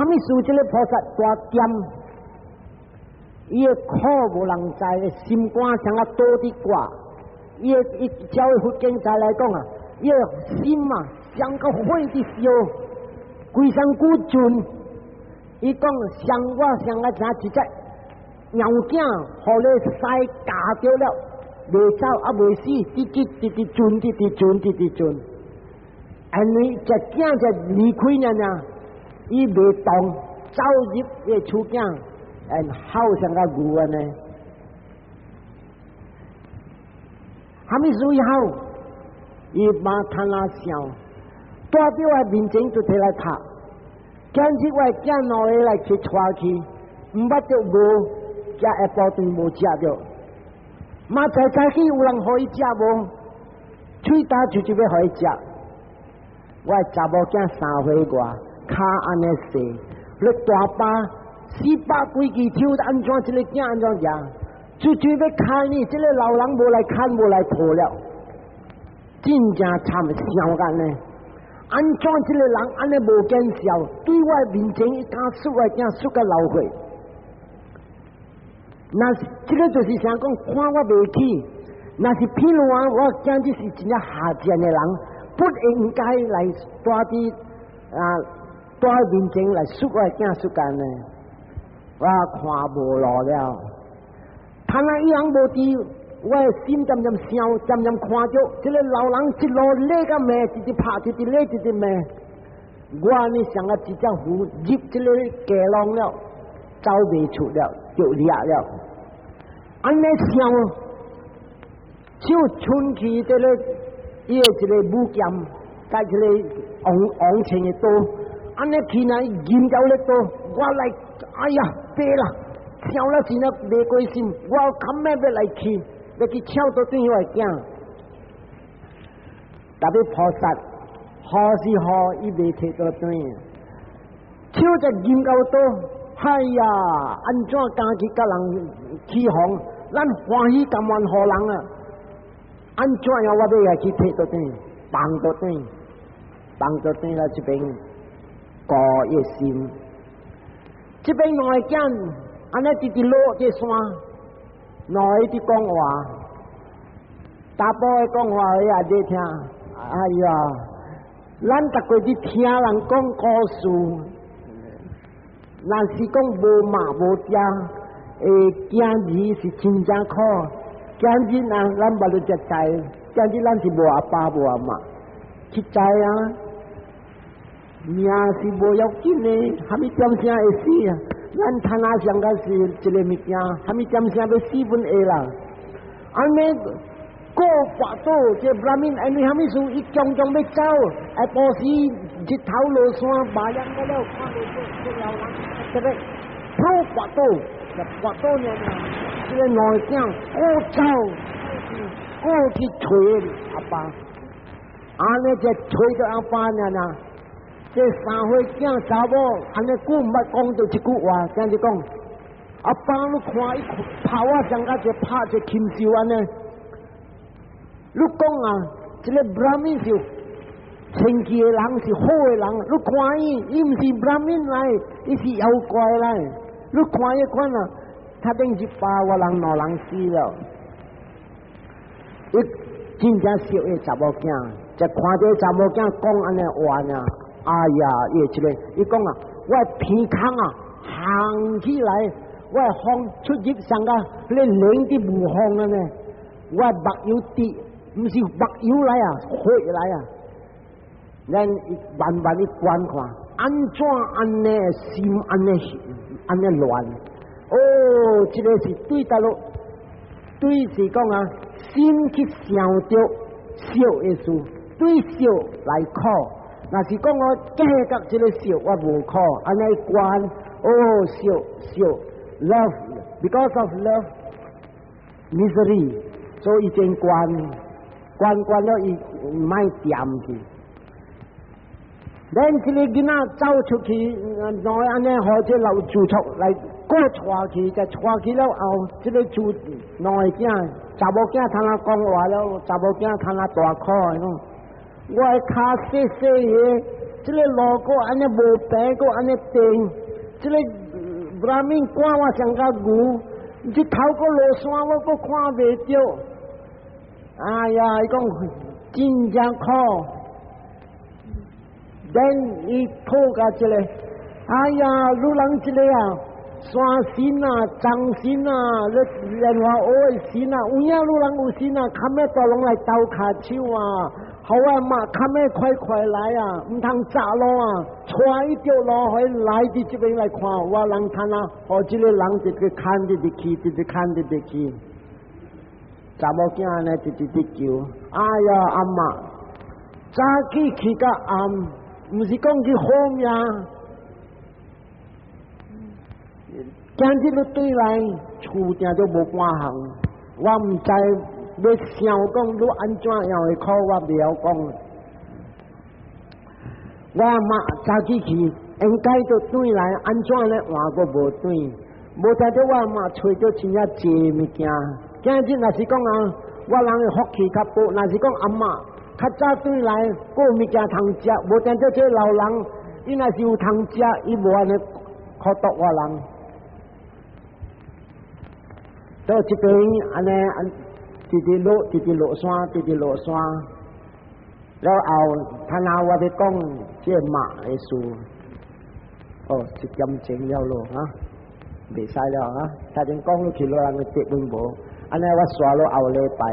啥物事這个菩薩大恬，伊的苦無人知，心肝像啊刀佇割。伊的伊照佛經在來講啊，伊的心啊像個火佇燒，規身軀盡。伊講像我像啊像一隻牛囝，予你屎咬著了，袂走啊袂死，直直直直轉，直直轉，直直轉。因為隻囝就離開爾爾，伊袂動，走入伊個厝囝，and 吼像個牛按呢。啥物事伊吼？伊嘛趁那想，蹛佇我面前就提來拍，今日我的囝兩个來去帶去，毋捌著無食下晡頓無食著，嘛早早起有人予伊食無？喙焦就就欲予伊食。我的查某囝3歲外，跤按呢細，咧大巴400幾支手，按怎這个囝按怎食？就就欲牽呢，這个老人無來牽，無來抱了，真正慘，想按呢。按怎這个人按呢無見笑，對我面前伊敢摔我囝摔甲流血。若是這个就是想講看我袂起，若是譬如話我囝子是真正下賤的人，不應該來蹛佇啊蹛面前來摔我囝摔按呢，我看無路了。他那伊人無佇，我的心漸漸想，漸漸看著這个老人一路咧甲罵，一直拍，一直咧，一直罵。我呢像啊一隻虎入這个雞籠了，走袂出了，就掠了。按呢想，手伸去這个伊的一個武劍，佮這个王王青的刀，按呢去呢，銀膠咧刀，我來，哎呀，白啦！想了真啊袂過心，我較咩欲來去，欲去搶倒轉我的囝。特別菩薩，好是好，伊袂提倒轉。手隻金鈎刀，哎呀，按怎敢去佮人起哄？咱歡喜甘願予人啊！按怎樣我欲來去提倒轉，放倒轉，放倒轉來這邊顧伊心。這邊兩个囝按呢直直落這山，兩个佇講話，查埔的講話伊也咧聽。哎呀，咱逐個佇聽人講故事，若是講無媽無爹，囝兒是真正苦。今日啊，咱捌你才知，今日咱是無阿爸無阿媽，去知啊，命是無要緊的，啥物點聲會死啊？咱聽阿上個是一个物件，啥物點聲欲死阮會啦。按呢過跋倒，這 Brahmin 因為啥物事？伊強強欲走，下晡時日頭落山，馬樣個了，看到這這老人，這个跑跋倒，跋倒爾爾，這个兩个囝閣走，閣去揣阿爸，按呢就揣著阿爸爾爾。這3歲囝查某，按呢久毋捌講著這句話，這樣子講，阿爸你看伊拍我像甲一拍一個禽獸按呢。你講啊，這个 Brahmin 是清氣的人，是好的人。你看伊，伊毋是 Brahmin 來，伊是妖怪來。你看伊款啊，他頂一百外人兩人死了。伊真正惜伊查某囝，就看這查某囝講按呢話呢。哎呀，伊這个，伊講啊，我鼻孔啊，行起來，我風出入上個，你冷佇無風按呢，我目油滴，毋是目油來啊，血來啊。咱慢慢去觀看，按怎按呢心按呢按呢亂？哦，這个是對佗落，對是講啊，心去想著惜的事，對惜來苦。若是講我計較這个惜，我無苦，按呢觀，哦，惜惜，love，because of love misery，所以真觀，觀觀了伊莫惦去。咱這个囡仔走出去，兩个按呢，予這老住厝來閣帶去，再帶去了後，這个厝兩个囝查某囝通啊講話了，查某囝通啊大苦的講，我的跤細細个，這个路閣按呢無平，閣按呢長，這个 Brahmin 趕我像甲牛，日頭閣落山，我閣看袂著。哎呀，伊講真正苦。Then 伊討甲這个，哎呀，汝人這个啊，山神啊、藏神啊、咧蓮華學的神啊，有影汝人有神啊，較欲大攏來鬥跤手啊！予我媽較欲快快來啊，毋通紮路啊，帶伊著路予伊來佇這邊來看，我人趁啊，予這个人直直牽直直去，直直牽直直去。查某囝按呢直直直求，哎呀，阿媽，早起去到暗，毋是講去好命。今日你轉來厝定都無半項，我毋知欲想講你按怎樣的苦，我袂曉講。我阿媽早起去，應該就轉來，按怎咧換閣無轉，無聽著我阿媽揣著真正濟物件。今日若是講啊，我人的福氣較薄，若是講阿媽較早轉來，閣有物件通食，無聽著這老人，伊若是有通食，伊無按呢苦毒我人。到這邊按呢，直直落，直直落山，直直落山。了後，他那我欲講這媽的事，哦，一點鐘了咯，啊，袂使了啊！頭前講落去，落人會得阮無，按呢我煞落後禮拜，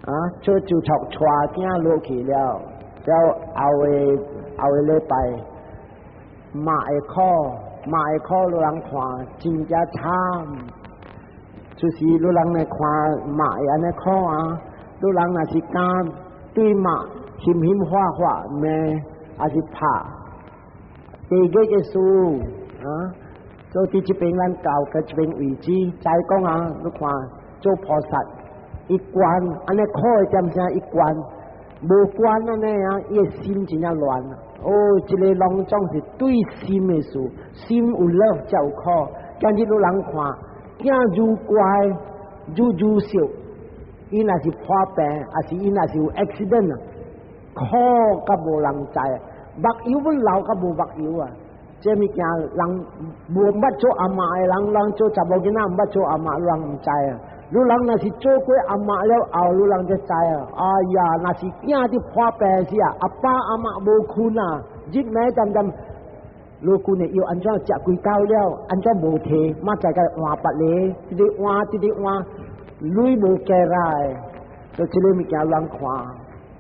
啊，就就從帶囝落去了，了後個後個禮拜，媽的苦，媽的苦，予人看真正慘。就是予人來看媽會按呢苦啊，予人若是敢對媽狠狠話話罵，抑是拍，地獄的事啊，所以佇這邊咱到到這邊為止，再講啊，你看做菩薩，伊觀按呢苦的點聲伊觀，無觀按呢啊，伊的心真正亂。哦，這个攏總是對心的事，心有樂才有苦。今日予人看，囝愈乖愈愈小，伊若是破病，抑是伊若是有 accident 啊，苦甲無人知，目油欲流甲無目油啊！這物件人無捌做阿媽的人，人做查某囡仔毋捌做阿媽，人毋知啊。汝人若是做過阿媽了後，汝人才知啊。哎呀，若是囝佇破病時啊，阿爸阿媽無睏啊，日暝點點。老君的藥按怎食幾口了，按怎無提，嘛再共換別个，直直換，直直換，鐳無加來，所以這个物件咱看，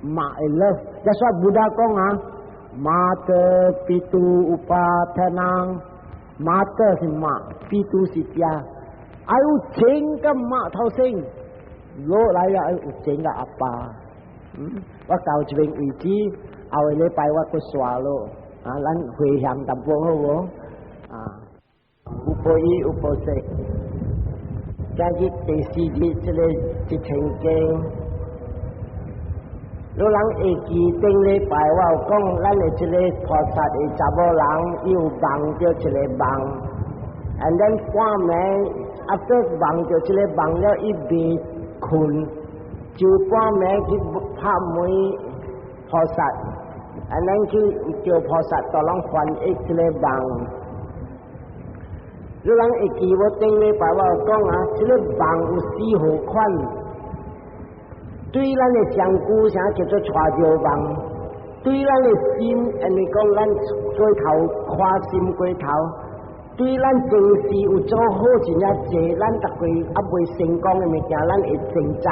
媽的 love，也說 Buddha 講啊，mātā pitu upatthānaṃ，mātā 是媽，pitu 是囝，愛有情佮媽頭先，落來啊愛有情佮阿爸，我到這邊為止，後個禮拜我閣煞囉。啊，咱回向淡薄好無？啊，有報一有報四，今日第四日這個一千經，汝人會記頂禮拜我有講，咱的這个菩薩的查某人，伊有夢著一个夢，and then 半暝 after 夢著這个夢了，伊袂睏，就半暝去拍門菩薩。And then 去叫菩薩帶攏翻譯這个夢。汝人會記我頂禮拜我有講啊，這个夢有四號款。對咱的上古啥叫做帶著夢，對咱的心，因為講咱過頭誇心過頭，對咱前世有做好真正濟，咱逐個猶未成功的物件，咱會成知，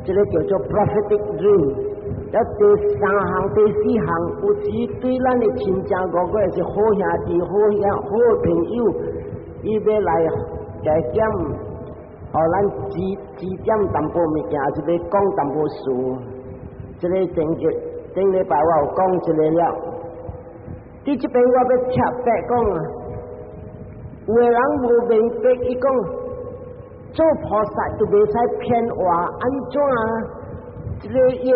這个叫做 prophetic dream。了第三項、第四項，有時對咱的親情五個是好兄弟、好兄、好朋友，伊欲來加減，予咱指指點淡薄物件，抑是欲講淡薄事。這个前日頂禮拜我有講這个了。佇這邊我欲特別講啊，有的人無明白，伊講做菩薩就袂使騙話，按怎啊？這个伊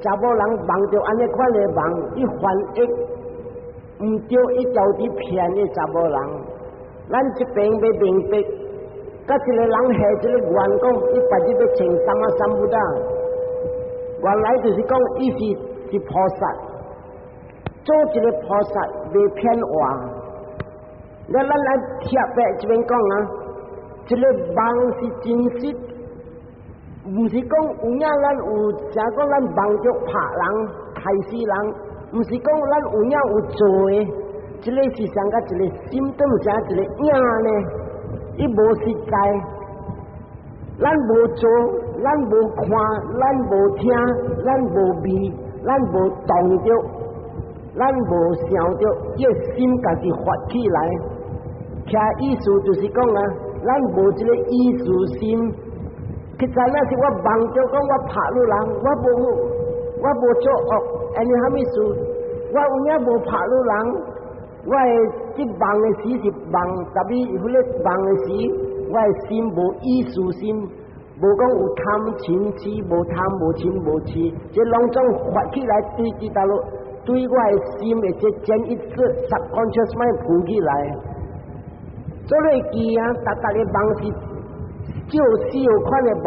查某人夢著按呢款的夢，伊翻譯毋對，伊就佇騙彼查某人。咱這邊欲明白，佮一个人下這个願講，伊別日欲成 Sammasambuddha。原來就是講，伊是是菩薩。做一個菩薩袂騙話。咱來特別這邊講啊，這個夢是真實，毋是講有影咱有，誠講咱夢著拍人、害死人，毋是講咱有影有做的，這個是像個一個心動，像一個影呢，伊無實在。咱無做，咱無看，咱無聽，咱無味，咱無動著，咱無想著，伊個心家己發起來。聽意思就是講啊，咱無這個意思心。其實那是我夢著講我拍你人，我無做惡，按呢蝦米事？我有影無拍你人，我的這夢的時是夢，特別彼個夢的時，我的心無意思心，無講有貪嗔痴，無貪無嗔無痴，這攏總發起來對佇倒落，對我的心的這潛意識 subconscious mind 浮起來。做你記啊，逐逐个夢是照四款的夢。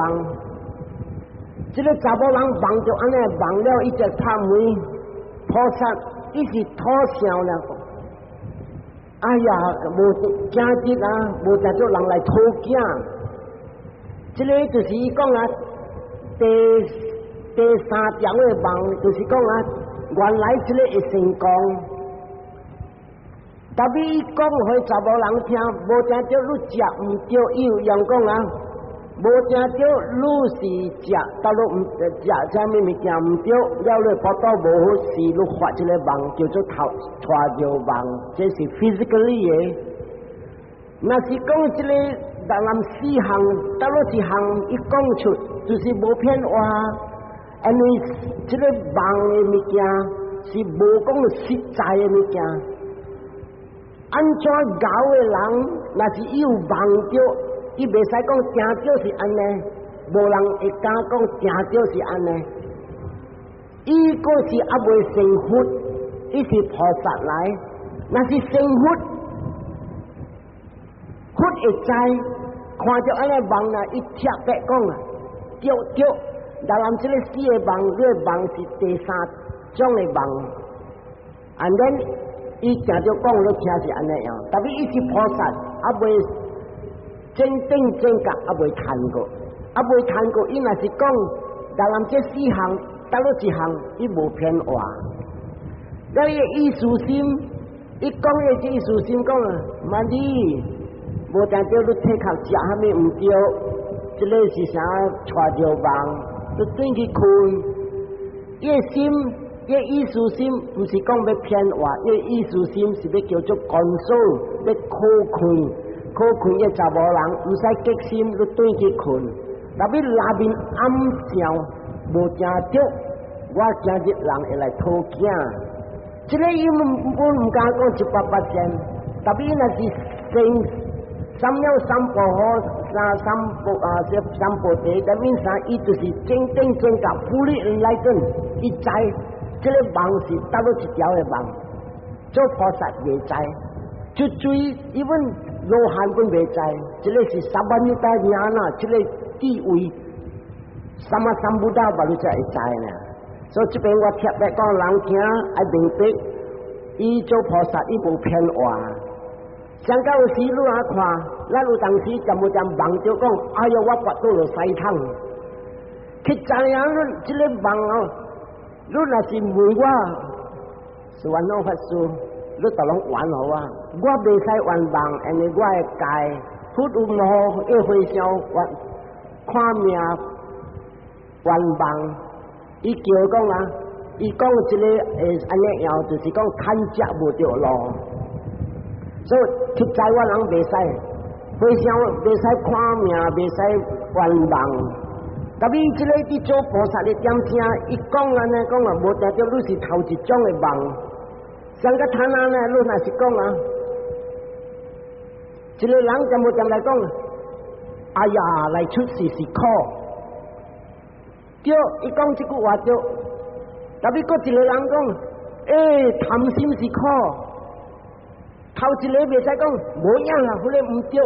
這個查某人夢著按呢夢了，伊就拍門，菩薩伊是討笑了。哎呀，無今日啊，無誠少人來討囝。這個就是伊講啊，第三條的夢，就是講啊，原來這個會成功。特別伊講予查某人聽，無誠著你食毋著，伊有用講啊，無誠著你是食，到你毋食啥物物件毋著，了你腹肚無好勢，你發這個夢叫做頭帶著夢，這是 physically 的。若是講這個當咱四項，到落一項一講出，就是無騙話，因為這個夢的物件是無講實在的物件。按怎𠢕的人，若是伊有夢著，伊袂使講定著是按呢，無人會敢講定著是按呢。伊閣是猶未成佛，伊是菩薩來，若是成佛，佛會知，看著按呢夢啊，伊特別講啊，對對，當然這個四個夢，這個夢是第三種的夢，and then 伊定著講你聽是按呢樣，特別伊是菩薩，猶未正定正覺，猶未談過，猶未談過。伊若是講，當然這四項，倒落一項，伊無騙話。那伊意思心，伊講的這意思心講啊，萬你無定著你體殼食啥物毋對，這個是啥帶著夢，你轉去睏，伊的心。伊意思心毋是講欲騙話，伊意思心是欲叫做 console，欲苦困，苦困的查某人毋使激心，你轉去睏。特別內面暗想無誠著，我今日人會來討囝。這個伊阮毋敢講100%，特別若是成三藐三菩提，三三菩啊，這三菩提，that means 啥？伊就是正定正覺，fully enlightened，伊知。這個夢是倒落一條的夢，做菩薩袂知，就追伊阮羅漢本袂知，這個是 sabbanyuta ñāṇa，這個智慧，sammasambuddha 嘛你才會知呢。所以這邊我特別講人聽愛明白，伊做菩薩伊無騙話。上到有時你若看，咱有當時就無針夢著講，哎喲，我跋倒落西桶，去知影你這個夢哦。你若是問我，是萬能法師，你就攏還予我，我袂使還夢，因為我的戒，佛有無一回想還看命還夢，伊叫講啊，伊講這個會按呢樣，就是講牽食無著路，所以實在我人袂使，回想袂使看命，袂使還夢。特別這個佇做菩薩的點聽，伊講按呢講啊，無定著你是頭一種的夢。上個攤啊呢，你若是講啊，一個人就無點來講，哎呀，來出世是苦。對，伊講這句話對。特別閣一個人講，欸，貪心是苦。頭一個袂使講無影啊，彼個毋對。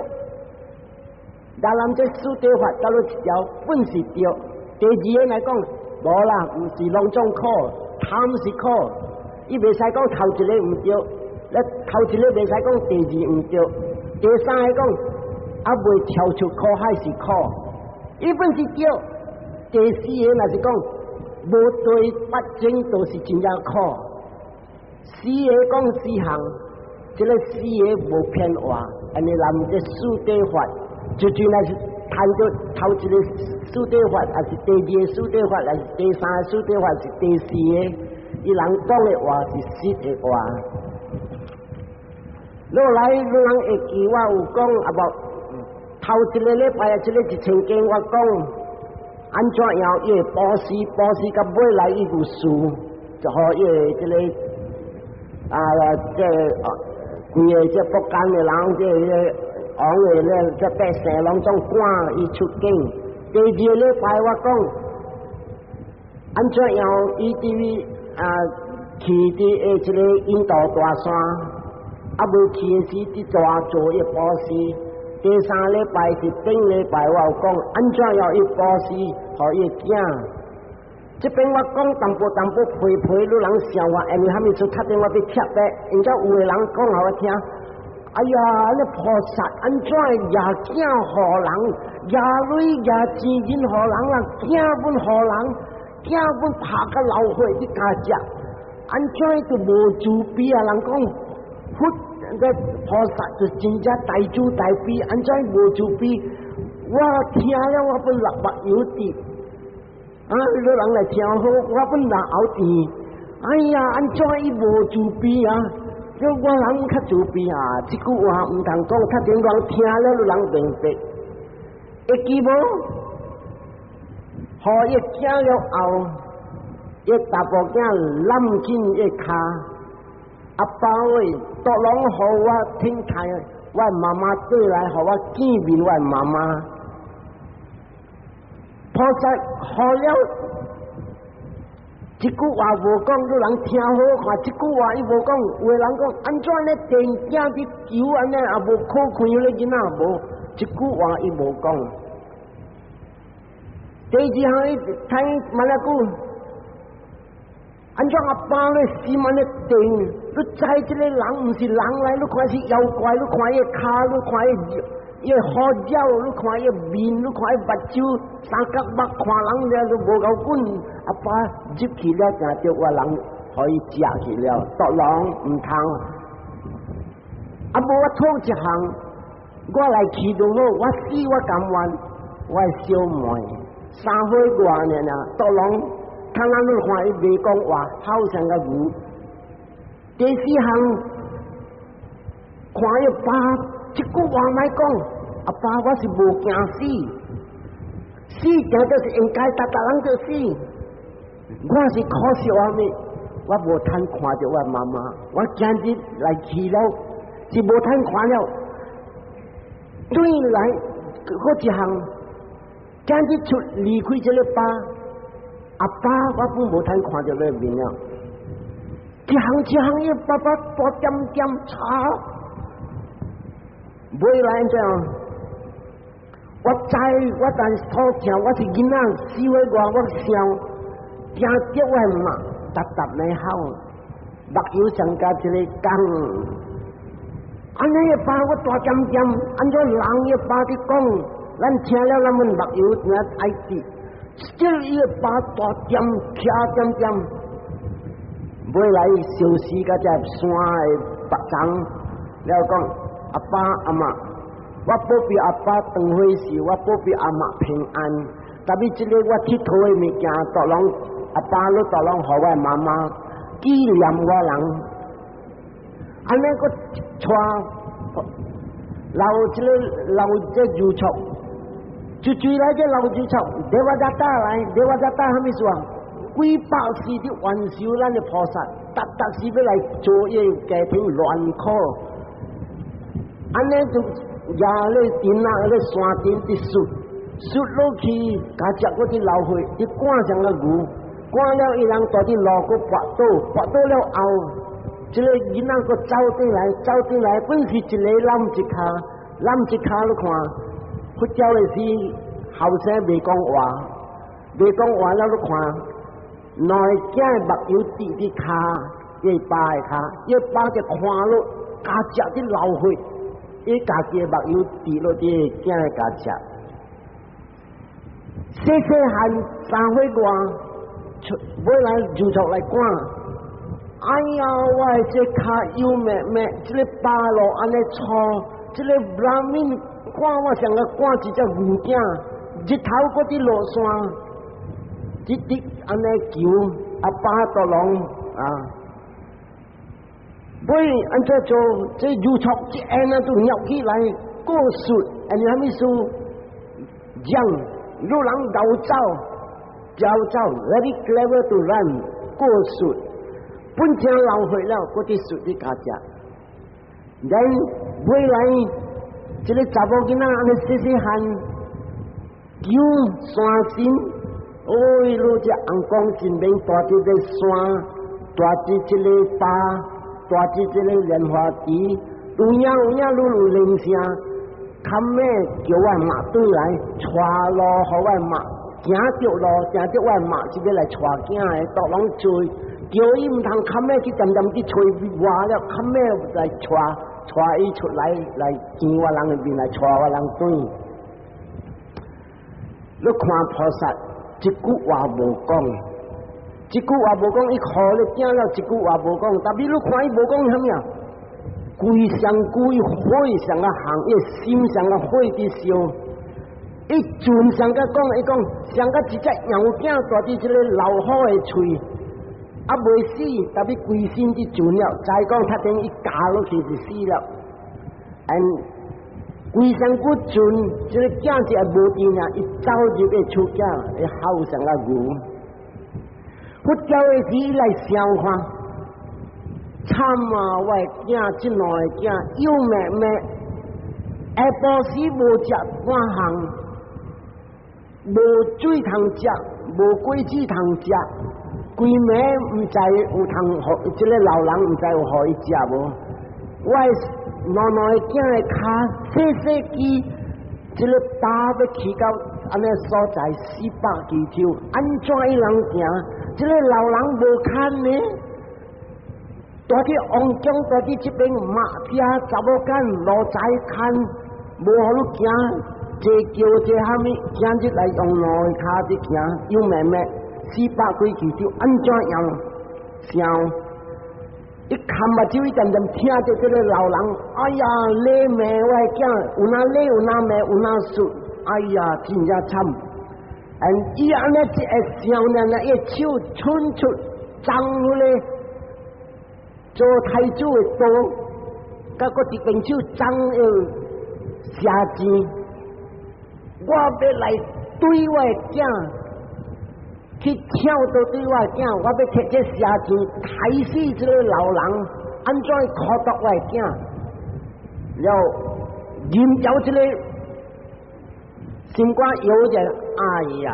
當然這四諦法倒落一條本是對，第二個來講，無啦，毋是攏總苦，貪是苦。伊袂使講頭一个毋對，咧頭一个袂使講第二毋對，第三个講猶未跳出苦海是苦，伊本是對。第四个若是講無對八正都是真正苦。四个講四項，這个四个無騙話，按呢人這四諦法，就就若是談到頭一个四諦法，還是第二个四諦法，還是第三个四諦法，是第四个，伊人講的話是實的話。落來你人會記我有講啊無？頭一个禮拜啊，這个一千經我講按怎樣？伊會布施，布施到尾來伊有事，就予伊个這个啊，這規个這福建的人，這个王的咧，這百姓攏總趕伊出境。第二个禮拜我講按怎樣？伊佇啊去佇的這個印度大山，猶未去的時，佇大做伊布施。第三禮拜是頂禮拜，我有講按怎樣伊布施，予伊囝。這邊我講淡薄淡薄皮皮，你人笑我，因為蝦米出打電話欲貼的，然後有的人講予我聽。哎呀，你菩薩按怎會攑囝予人，攑鐳攑錢銀予人啦，囝本予人，囝本拍甲流血你共食，按怎都無慈悲啊？人講佛個菩薩就真正大慈大悲，按怎無慈悲？我聽了我本流目油滴，啊，你人來聽好，我本流喉甜。哎呀，按怎伊無慈悲啊？叫我人較慈悲啊！這句話毋通講，較陣人聽了，你人明白。會記無？予伊囝了後，伊查埔囝攬緊伊跤，阿爸喂，都攏予我聽待我媽媽轉來，予我見面我媽媽。菩薩予了。這句話無講，你人聽好看。這句話伊無講，有的人講按怎咧電囝去求按呢，也無苦虧咧囡仔無。這句話伊無講。第二項伊聽問一句，按怎阿爸咧心按呢定？你知這个人毋是人來，你看是妖怪，你看伊跤，你看伊伊好鳥，你看伊面，你看伊目睭，三角目看人了都無夠滾。阿爸入去了，定著我人予伊食去了，獨人毋通。啊，無我討一項，我來去就好，我死我甘願，我小妹3歲外爾爾，獨人看咱你看伊袂講話，好像個牛。第四項，看伊爸一句話莫講，阿爸我是無驚死，死定就是應該，逐逐人就死。我是可惜我咩？我無通看著我媽媽，我今日來去了，是無通看了。轉來閣一項，今日出離開這個爸，阿爸我本無通看著你面了。一項一項，伊爸爸大點點吵，尾來怎樣？我知我但是討聽，我是囡仔，4歲外我想。聽著我媽，逐逐咧哭，目油上加一個講，按呢个爸我大點點，按怎人个爸佇講，咱聽了咱們目油聽愛滴，這伊个爸大點徛點點，尾來消失甲這山的白層，了講阿爸阿媽，我保庇阿爸當歲時，我保庇阿媽平安。特別這個我𨑨迌的物件，都攏阿爸你都攏予我媽媽紀念我人。按呢閣帶留這个留這住處，就追來這留住處，Devadatta 來，Devadatta 啥物意思啊？幾百世的冤仇咱的菩薩，逐逐時欲來做伊家庭亂苦，按呢就壓咧頂啊，咧山頂佇摔，摔落去，共食閣佇流血，伊趕像個牛，趕了伊人蹛佇路閣跋倒，跋倒了後，這个囡仔閣走轉來，走轉來，本是一個攬一跤，攬一跤你看，佛教的時後生袂講話，袂講話了你看，兩个囝目油滴佇跤，伊爸的跤，伊爸就看落加食啲流血，伊家己的目藥滴落佇囝的尻脊。細細漢3歲外，出尾來就出來趕。哎呀，我的這跤幼妹妹，這个巴路按呢粗，這个 Brahmin 趕我像個趕一隻牛囝，日頭閣佇落山，直直按呢求阿爸多龍啊，尾按怎做？這如錯一按啊，就尿起來過術，按呢啥物事？將女人𠢕走，𠢕走，very clever to run 過術，本正流血了，閣佇術佇尻脊。然尾來這个查某囡仔按呢細細漢，求山神，哦，你這翁公真免蹛佇這山，蹛佇這个巴，蹛佇這个蓮花池，有影有影，你有靈性，較尾叫我媽轉來，帶路予我媽，行著路，行著我媽是欲來帶囝的，都攏追，叫伊毋通較尾去漸漸去揣我了，較尾來帶帶伊出來來見我人的面來帶我人轉。你看菩薩一句話無講，一句話無講，伊予你聽了一句話無講，但是你看伊無講啥物啊？規身軀火像個行，伊心像個火佇燒，伊盡像個講，伊講像個一隻羊囝蹛佇這个老虎的喙，啊未死，但是規身佇盡了，再講他等伊咬落去就死了。嗯，規身軀盡，這个囝就無電啊，伊走入去出囝，伊吼像個牛。佛教的時來想看，慘啊！我的囝這兩个囝幼妹妹，下晡時無食半項，無水通食，無果子通食，規暝毋知有通予這个老人毋知有予伊食無？我兩兩个囝的跤細細支，這个巴欲去到按呢所在400幾尺，按怎伊人行？這个老人無牽呢？蹛佇王宮，蹛佇這邊馬車查某牽，奴才牽，無予你行，這叫這蝦米？今日來用兩个跤佇行，幼妹妹400幾尺，按怎樣想？伊看目睭，伊漸漸聽著這个老人，哎呀，你罵我的囝，有哪理有哪罵有哪說，哎呀，真正慘。嗯，伊按呢一个想呢，伊手伸出鬃彼个做太子的刀，佮閣一邊手鬃个邪箭，我欲來對我的囝，去跳刀對我的囝，我欲摕這邪箭刣死這个老人，按怎苦毒我的囝？了任由這个心肝搖者，哎呀，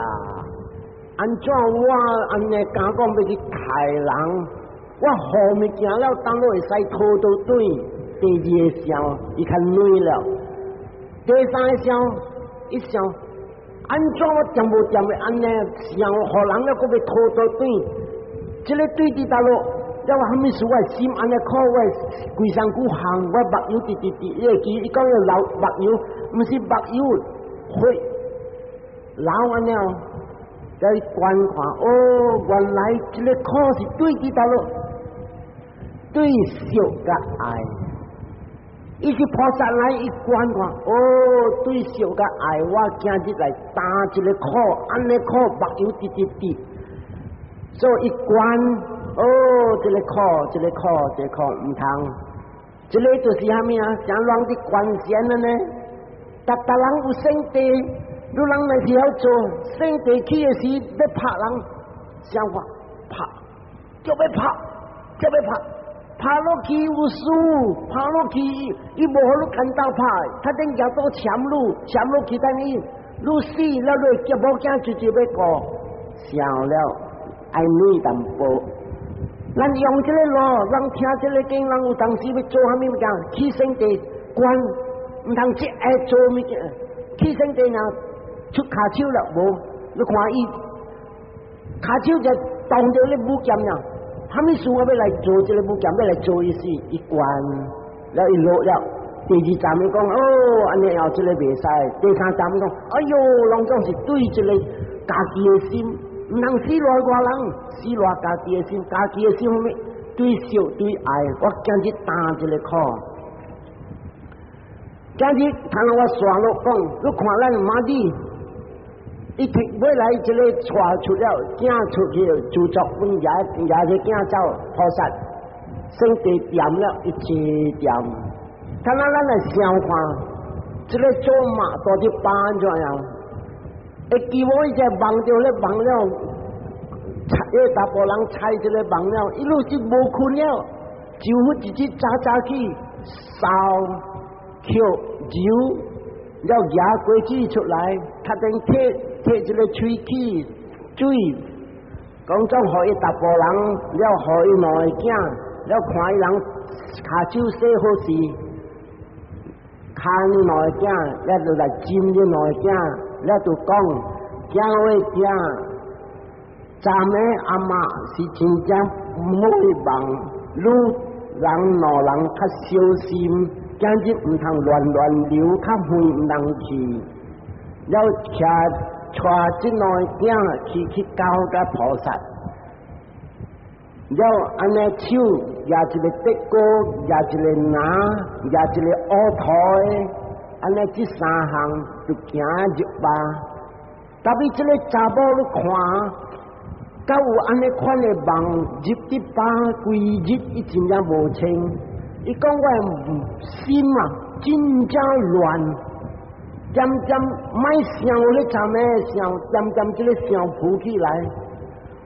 按怎我按呢敢講欲去刣人？我予物件了，當落會使討倒轉。第二个想，伊較軟了。第三个想，伊想，按怎我恬無恬的按呢想，予人了，閣欲討倒轉？這个對佇佗落，了我啥物事？我心按呢苦，我規身軀汗，我目藥直直直，伊會記伊講個流目藥，毋是目藥血流按呢哦。再觀看，哦，原來這个苦是對佇佗落，對惜佮愛。伊是菩薩來，伊觀看，哦，對惜佮愛，我今日來擔這个苦，按呢苦目藥直直滴，所以伊觀，哦，這个苦，這个苦，這个苦毋通，這个就是蝦米啊？像人佇觀禪的呢，逐逐人有聖地，你人若是曉做聖地起的時，欲拍人，想法拍，就欲拍，就欲拍。拍落去有輸，拍落去伊無予你牽刀拍，他等舉刀鉗你，鉗落去等於你死了，你結某囝直接欲過，想了愛軟淡薄。咱用這个路，人聽這个經，人有當時欲做啥物物件，起聖地觀，毋通一下做物件，起聖地若出跤手了無？你看伊跤手就擋著你舞劍了。蝦米事我欲來做這个物件，欲來做伊時，伊關了伊落了。第二站伊講，哦，按呢後這个袂使。第三站伊講，哎喲，攏總是對這个家己的心，毋通死賴外人，死賴家己的心，家己的心啥物？對惜對愛，我今日擔這个苦。今日頭我煞落講，你看咱媽咪，伊提尾來這个帶出了，囝出去著作本也也是囝走菩薩，生地掂了一齊掂。看咱來想看，這个做媽到底辦怎樣？會記無伊只夢著咧夢了，那個查埔人踩這个夢了，一路就無睏了，就一日早早去掃捡揉，了牙果子出來，較頂摕摕這个喙齒水，講總予伊查埔人，了予伊兩个囝，了看伊人跤手洗好勢。牽兩个囝，了就來斟這兩个囝，了就講，囝喂囝，昨暝阿媽是真正毋好的夢，愈人兩人較小心，今日毋通亂亂流，較遠毋通去，了騎帶這兩个囝去交佮菩薩，了按呢手舉一个竹篙，舉一个籃，舉一个烏塗的，按呢這三項就行入吧。特別這个查某你看，敢有按呢款的夢入佇吧規日，伊真正無清。伊講我的心啊，真正亂，漸漸莫想咧，昨暝想，漸漸這个想浮起來。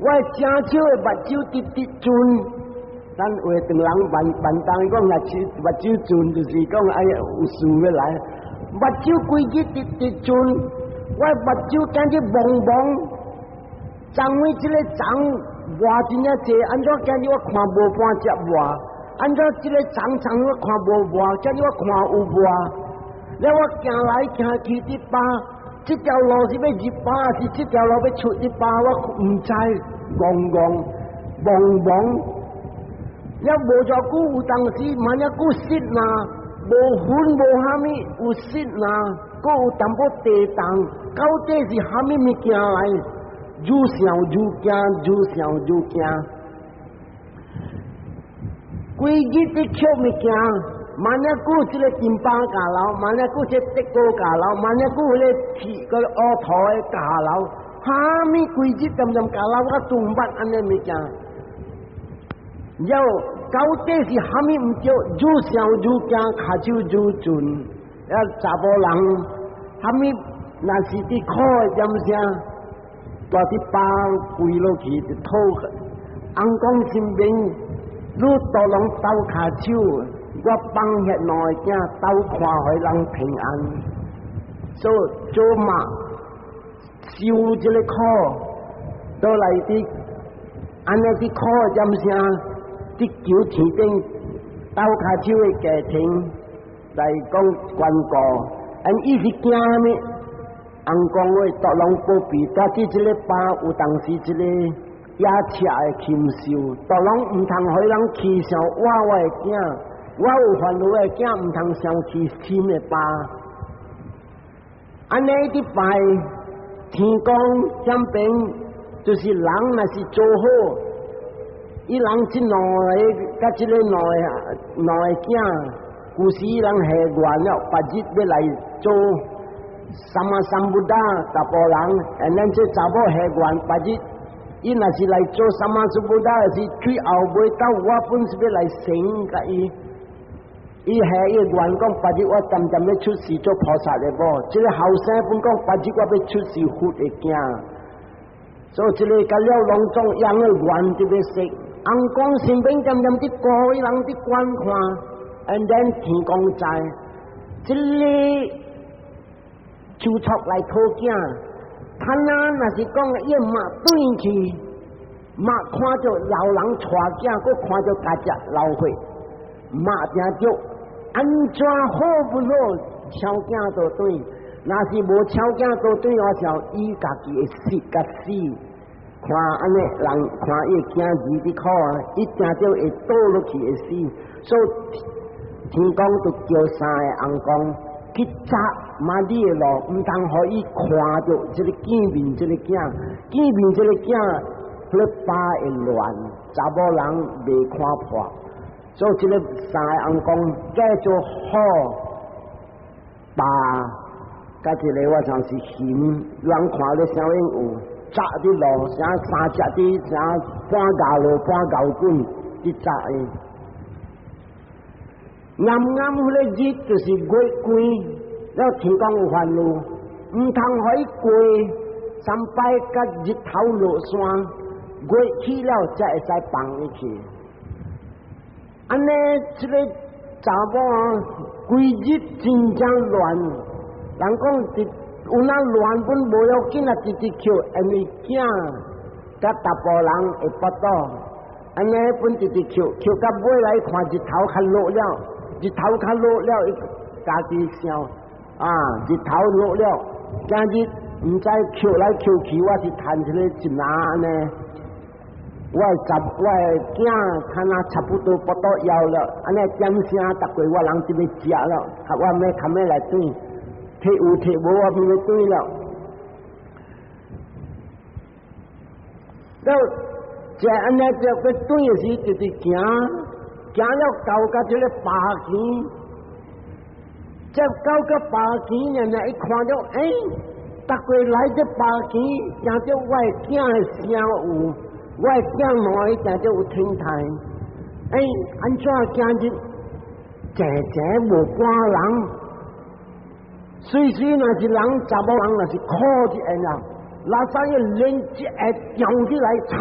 我正手的目睭直直轉，咱話唐人萬萬東講目睭目睭轉，就是講哎呀有事欲來，目睭規日直直轉，我目睭感覺蒙蒙，昨暝這个層磨真正濟，按怎今日我看無半隻磨？按怎這个層層我看無磨，今日我看有磨？了我行來行去佇吧，這條路是欲入吧，還是這條路欲出佇吧？我毋知，戇戇蒙蒙。了無偌久有當時，萬一久失呐，無魂無蝦米，有失呐，閣有淡薄地動，到底是蝦米物件來？愈想愈驚，愈想愈驚。規日佇抾物件，萬一久這个金巴駕樓，萬一久這個竹篙駕樓，萬一久彼個鐵個烏塗的駕樓，蝦米規日漸漸駕樓，我都毋捌按呢物件。了到底是蝦米毋對？愈想愈驚，跤手愈準。了查埔人，蝦米若是佇苦的點聲，蹛佇吧跪落去就討翁公身邊，愈多攏鬥跤手，我放遐兩个囝鬥看予人平安。所以做媽受這个苦，倒來佇按呢佇苦的點聲，佇求天頂鬥跤手的家庭來講關顧，因伊是驚啥物？翁公話逐攏保庇，蹛佇這个吧有當時這个野赤的禽獸，逐攏毋通予人欺上我我的囝，我有煩惱的囝毋通傷去親的吧。按呢佇拜天公這邊，就是人若是做好，伊人這兩个佮這个兩个兩个囝，舊時伊人許願了，別日欲來做samma sambuddha 查埔人，and then 這查某許願，別日伊若是來做 samma sambuddha 是最後尾到我本是欲來生共伊。伊許伊願講，別日我漸漸欲出世做菩薩的某，這个後生本講，別日我欲出世佛的囝。所以這个甲了攏總樣的願就欲實。翁公身邊漸漸佇顧伊人佇觀看，and then 天公知，這个就出來討囝，他那若是講伊媽轉去，媽看著老人帶囝，閣看著家只流血，媽定著按怎好不好，撨囝倒轉，若是無撨囝倒轉，我想伊家己會死甲死。看按呢人看伊囝兒佇苦啊，伊定著會倒落去會死，所以天公就叫三个尪公去閘媽咪的路，毋通予伊看著這個見面這個囝，見面這個囝，彼個爸會亂，查某人袂看破，所以這个三个尪公叫做虎爸，佮一个我像是熊，人看咧啥物有。閘佇路，啥三隻佇啥搬牛路搬牛棍佇閘的。啱啱彼个日就是月光，了天公有煩惱，毋通予伊過三擺，佮日頭落山，月去了才會使放伊去。按呢，這个查某啊，規日真正亂，人講佇。有那亂本無要緊啊，直直抾，因為囝佮查埔人會腹肚，按呢本直直抾，抾到尾來看日頭較落了，日頭較落了，伊家己想啊，日頭落了，今日毋知抾來抾去，我是趁這個一拿按呢，我的查我的囝看啊差不多腹肚枵了，按呢點聲逐過我人就欲食了，我欲較欲來轉。提有提無，我欲轉了。了，這按呢就欲轉的時，直直行，行了到佮這个巴墘，這到個巴墘呢，伊看著，欸，逐個來這巴墘，聽著我的囝的聲有，我的囝兩伊聽著有天台，欸，按怎今日濟濟無半人？隨隨若是人查某人若是苦一下啊，垃圾伊連一下掉起來慘，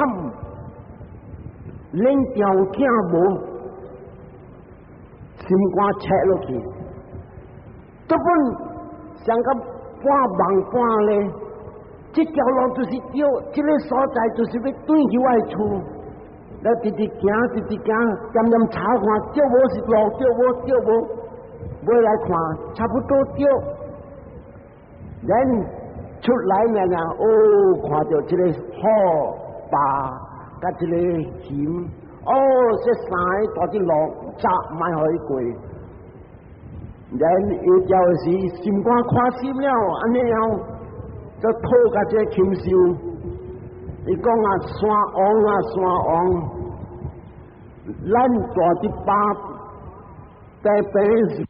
連條囝無，心肝切落去，都本像個半夢半咧，這條路就是對，這个所在就是欲轉去我的厝，來直直行，直直行，漸漸查看，對無是路，對無對無，尾來看差不多對。人出來了呢，哦，看著這个虎爸佮這个熊，哦，這三个蹛佇路閘，莫予伊過。人伊就是心肝看心了，按呢樣就討共這个禽獸。伊講啊，山王啊，山王，咱蹛佇巴在邊是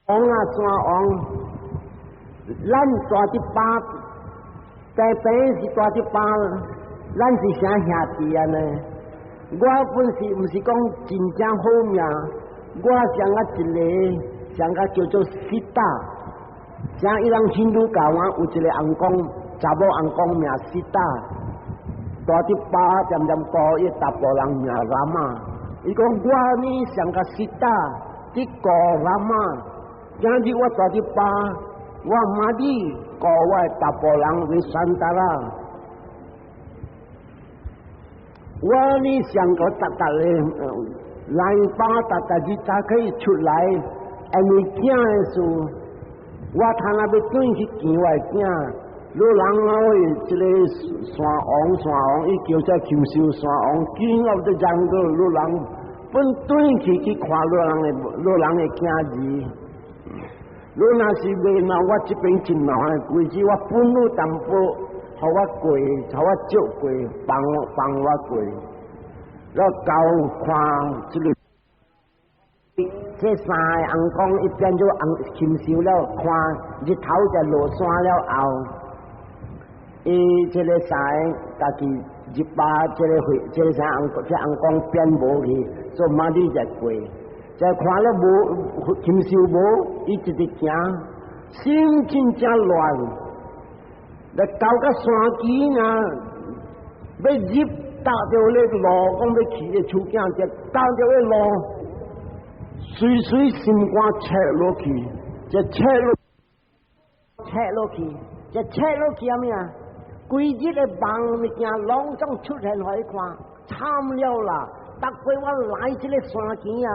王啊，山王。咱蹛佇巴，在邊是蹛佇巴，咱是啥兄弟啊呢？我本是毋是講真正好命？我像啊一个，像個叫做西達，像伊人印度教啊，有一个尪公，查某尪公名西達，蹛佇巴漸漸顧伊查埔人名喇嘛。伊講我呢像個西達，佇顧喇嘛，今日我蹛佇巴。我媽咪顧我的查埔人為山達啦，我呢上個達達的來巴達達日才可以出來，因為囝的事，我通啊欲轉去見我的囝，老人啊喂，這个山王山王，伊叫做禽獸山王，King of the jungle，老人本轉去去看老人的囝兒。你若是袂鬧，我這邊真麻煩。規矩我分你淡薄，予我過，予我照過，放放我過。了交看這个，這三个尪公伊變做尪禽獸了，看日頭就落山了後，伊這个三个家己入巴這个會，這个啥尪這尪公變無去，所以媽咪就過。就看了無禽獸無，伊直直行，心真正亂。來到個山墘啊，欲入踏著咧路，講欲去咧厝囝，就踏著咧路，隨隨心肝切落去，就切落，切落去，就切落去啥物啊？規日的夢物件攏總出現予伊看，慘了啦！逐擺我來這个山墘啊！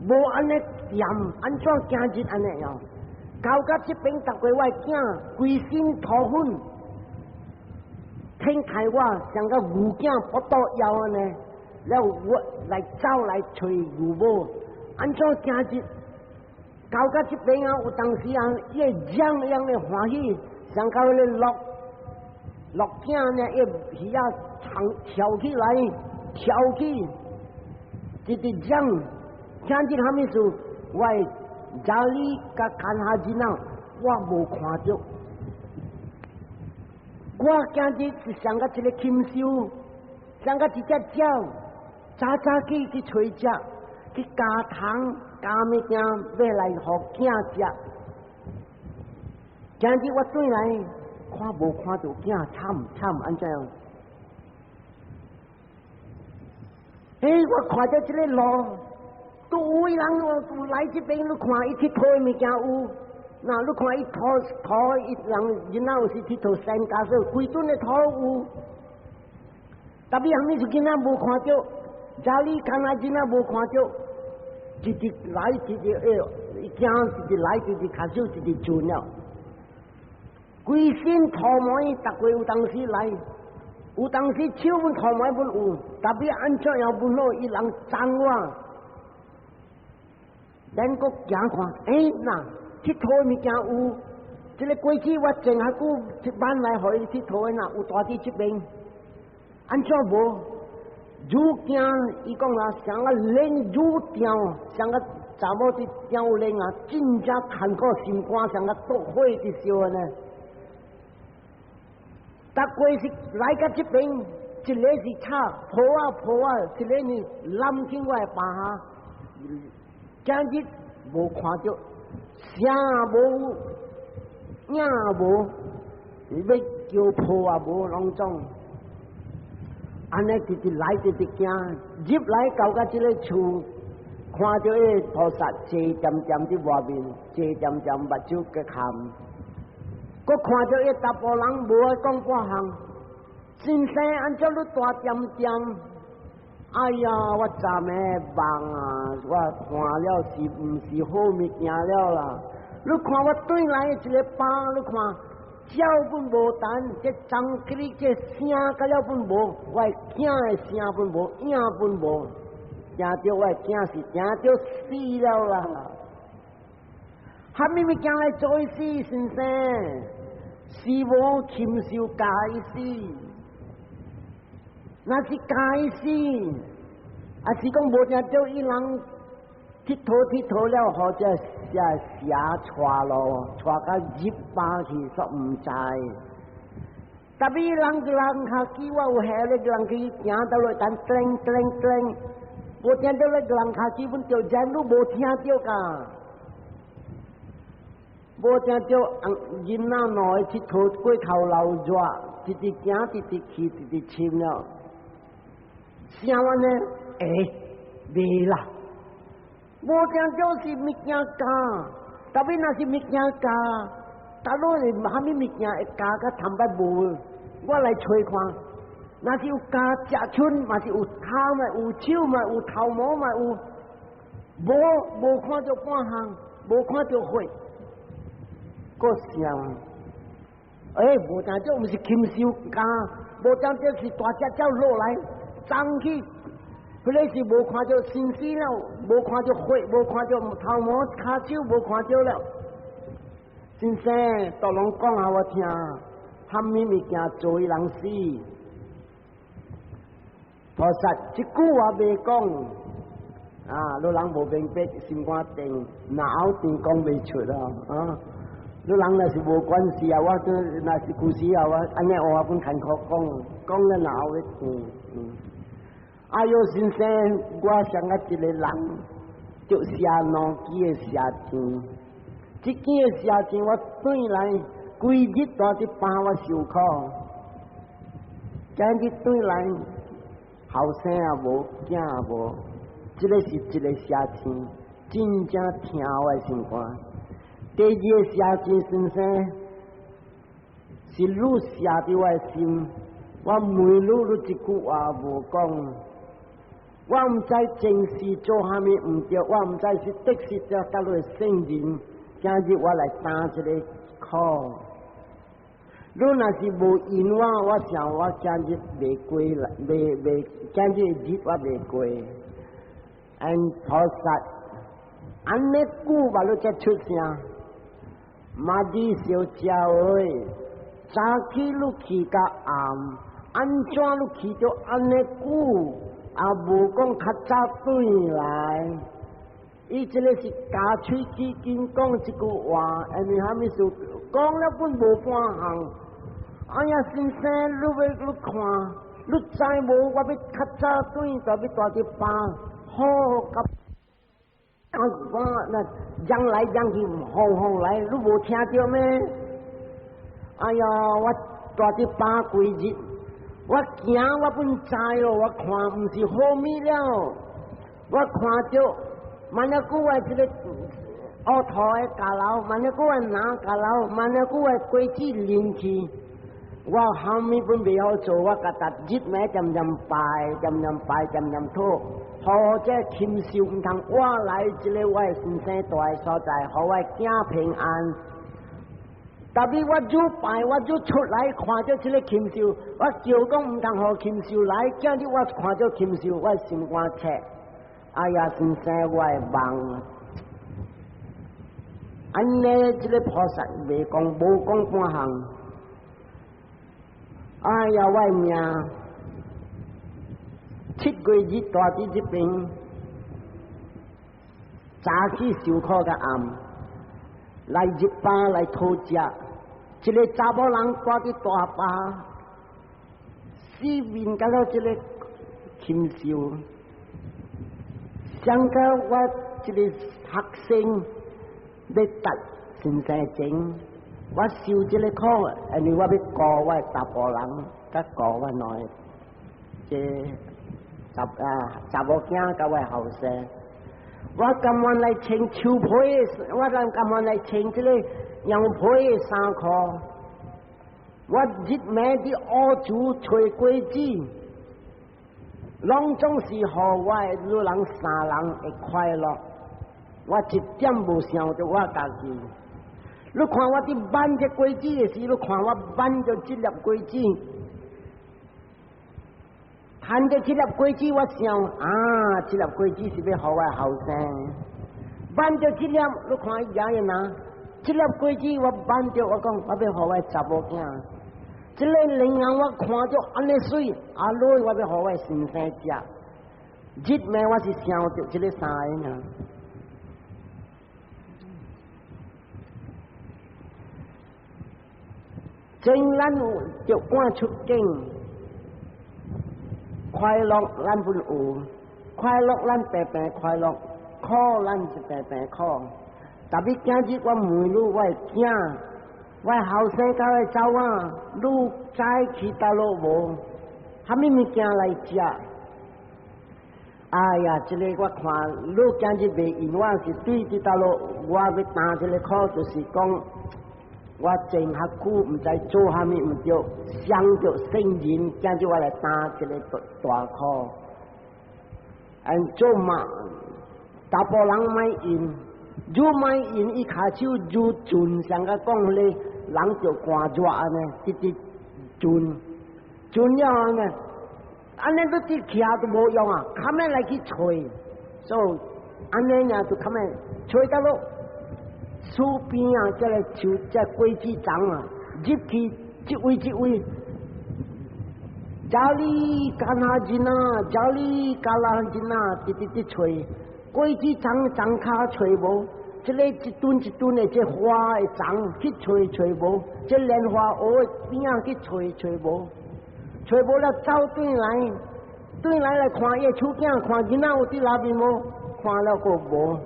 無按呢掂，按怎今日按呢樣？到佮這邊逐個我的囝規身塗粉，挺開我，像個牛囝腹肚枵按呢，了我來走來揣牛母，按怎今日到到這邊啊？有當時啊，伊會樣樣的歡喜，像到彼個鹿鹿囝呢，伊魚仔長跳起來，跳起，直直講，今日啥物事？我的家裡佮看下囡仔，我無看著。我今日是像個一個禽獸，像個一隻鳥，早早起去揣食，去加糖加物件，欲來予囝食。今日我轉來看無看著囝，慘慘按怎樣？欸，我看著這個路，都有人有來這邊，你看伊𨑨迌的物件有。那你看伊塗塗伊人囡仔有時𨑨迌山家說，規陣的塗有，特別啥物事囡仔無看著，家裡看來囡仔無看著，直直來直直欸，伊行直直來直直跤手直直轉了，規身塗毛，逐個有當時來，有當時手阮塗毛阮有，特別按怎樣阮好，伊人爭我，咱閣行看，欸那。𨑨迌的物件有，這個過去我前較久一晚來予伊𨑨迌的若有蹛佇這邊，按怎無？愈驚伊講啊，像個練愈定，像個查某佇吊練啊，真正艱苦心肝，像個毒火佇燒按呢。逐過是來到這邊，一个是吵抱啊抱啊，一个呢攬緊我的腹下，今日無看著。聲無，影無，欲叫抱也無，攏總按呢直直來直直行，入來到到這个厝，看著彼個菩薩坐恬恬佇外面，坐恬恬目睭閣含，閣看著彼查埔人無愛講半項，先生按怎你大恬恬？哎呀，我昨暝夢啊，我看了是毋是好物件了啦？你看我轉來一个房，你看鳥阮無彈，這張起這聲甲了阮無，我的囝的聲阮無，影阮無，驚著我的囝是驚著死了啦！啥物物件來做死，先生？是無禽獸共伊死。若是共伊死，啊是講無聽著伊人𨑨迌𨑨迌了，予這蛇蛇帶咯，帶甲入腹去，煞毋知。特別人人跤機，我有下咧人去行到落等叮叮叮，無聽著咧人跤機，阮著人都無聽著噶，無聽著囡仔兩个𨑨迌過頭流熱，直直行，直直去，直直深了。聲完呢？欸，袂啦，無聽著是物件咬，特別若是物件咬，倒落是啥物物件會咬甲頭擺無？我來揣看，若是有咬食春，嘛是有頭嘛，有手嘛，有頭毛嘛有，無無看著半項，無看著血，閣想，欸，無聽著毋是禽獸咬，無聽著是大隻鳥落來。衝去，彼个是無看著身死了，無看著血，無看著頭毛、跤手，無看著了。先生，都攏講予我聽，啥物物件做伊人死？菩薩這句話袂講，啊，你人無明白，心肝定，腦定講袂出啊，啊，你人若是無關係啊，我這若是故事啊，我按呢話阮牽苦講，講了腦會定，嗯。哎喲，先生，我像啊一個人，著寫兩支的寫箭，這支的寫箭我轉來，規日蹛佇房我受苦，今日轉來，後生也無，囝也無，這个是一个寫箭，真正疼我的心肝。第二个寫箭，先生，是你寫佇我的心，我問你，你一句話無講。我毋知前世做啥物毋對，我毋知是得失得到落聖人，今日我來擔這个苦。你若是無緣我，我想我今日袂過來，袂袂今日日我袂過。And 菩薩按呢久嘛，你才出聲，馬弟小姐喂，早起你去到暗，按怎你去著按呢久，也無講較早轉來。伊這個是咬喙齒緊講這句話，因為蝦米事講了本無半項。哎呀，先生，你欲你看，你知無？我欲較早轉，就欲蹛佇巴，好佮我那講來講去，哄哄來，你無聽著咩？哎呀，我蹛佇巴幾日，我行我本知咯，我看毋是好物了，我看著。萬一古話這個烏塗的閣樓，萬一古話藍閣樓，萬一古話果子淋去，我後面本袂曉做，我共逐日暝漸漸拜，漸漸拜，漸漸討，予這禽獸毋通活來這个我的先生蹛的所在，予我的囝平安。特別我愈拜，我愈出來看著這个禽獸，我叫講毋通予禽獸來，今日我看著禽獸，我心肝切。哎呀，先生，我的夢，按呢，這个菩薩袂講，無講半項。哎呀，我的命，7月日蹛佇這邊，早起受苦到暗，來入巴來討食，一个查某人蹛佇大巴，四面敢若這个禽獸。想到我這個學生欲達先生前，我受這個苦，因為我欲顧我的查埔人，佮顧我兩个這查啊查某囝佮我的後生，我甘願來穿樹皮的，我甘願來穿這個羊皮的衫褲，我日暝佇烏厝揣果子。攏總是予我的女人三人會快樂，我一點無想著我家己。你看我佇挽這果子的時，你看我挽著這粒果子，看著這粒果子，我想啊，這粒果子是欲予我的後生。挽著這粒，你看伊舉的哪？這粒果子我挽著，我講我欲予我的查某囝。這个蓮蓉我看著按呢媠，阿女我欲予我先生食。日暝我是想著這个三个爾。真咱著趕出境，快樂咱本有，快樂咱平平快樂，苦咱是平平苦。特別今日我問你，我的囝。我後生佮我查某，你知去佗落無？啥物物件來食？哎呀，這个我看你今日袂緣，我是對佇佗落，我欲擔這个苦，就是講我前較久毋知做啥物毋對，傷著聖人，今日我來擔這个大大苦。按做嘛，查埔人莫緣，愈莫緣，伊跤手愈準，像佮講咧。人就寒熱按呢，直直轉轉了按呢，按呢你佇徛都無用啊，較尾來去揣，所以按呢爾就較尾揣到落樹邊啊，這个樹這果子欉啊，入去這位這位，家裡干哈子呐，家裡干哈子呐，直直直揣，果子欉欉跤揣無。這个一墩一墩的這花的欉去揣揣無，這蓮花莪的邊仔去揣揣無，揣無了走轉來，轉來來看伊的手囝，看囡仔有佇內面無？看了閣無，